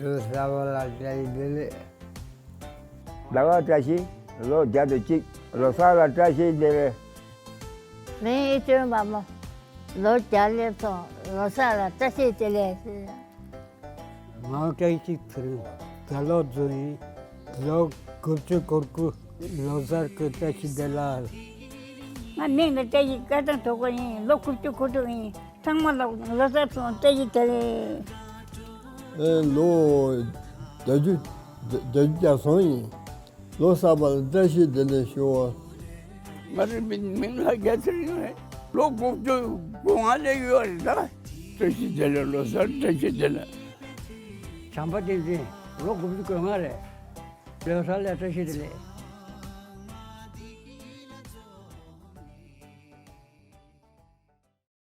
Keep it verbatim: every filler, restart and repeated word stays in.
ལོ་གསར་པ་ལ་བཀྲ་ཤིས་བདེ་ལེགས། ཟླ་བ་བཀྲ་ཤིས། ལོ་བརྒྱ་དང་གཅིག་ལོ་གསར་ལ་བཀྲ་ཤིས་བདེ་ལེགས། ལན་ཨེ་ཅོན་པ་མོ། ལོ་བརྒྱ་སླེབས་སོང་། ལོ་གསར་ལ་བཀྲ་ཤིས་བདེ་ལེགས། ང་བཀྲ་ཤིས་ཚེ་རིང་། དགེ་ལོ་རྫོང་ཡིན། ལོ་དགུ་བཅུ་གོ་དགུ་ལོ་གསར་གྱི་བཀྲ་ཤིས་བདེ་ལེགས། ང་མིང་ལ་བཀྲ་ཤིས་སྐལ་བཟང་གྲོགས་པོ་ཡིན། ལོ་དགུ་བཅུ་གོ་དྲུག་ཡིན། ཚང་མ་ལ་ལོ་གསར་སོང་བཀྲ་ཤིས་བདེ་ལེགས། ཨེ་ལོ་བརྒྱད་ཅུ་བརྒྱད་ཅུ་གྱ་གསུམ་ཡིན། ལོ་གསར་པ་ལ་བཀྲ་ཤིས་བདེ་ལེགས་ཞུ། ང་རང་མིང་མིང་ལ་རྒྱལ་ཚེ་རིང་རེད། ལོ་དགུ་བཅུ་གོ་ལྔ་སླེབས་ཡོད་རེད་ད། བཀྲ་ཤིས་བདེ་ལེགས། ལོ་གསར་བཀྲ་ཤིས་བདེ་ལེགས། བྱམས་པ་བསྟན་འཛིན། ལོ་དགུ་བཅུ་གོ་ལྔ་རེད། ལོ་གསར་ལ་བཀྲ་ཤིས་བདེ་ལེགས།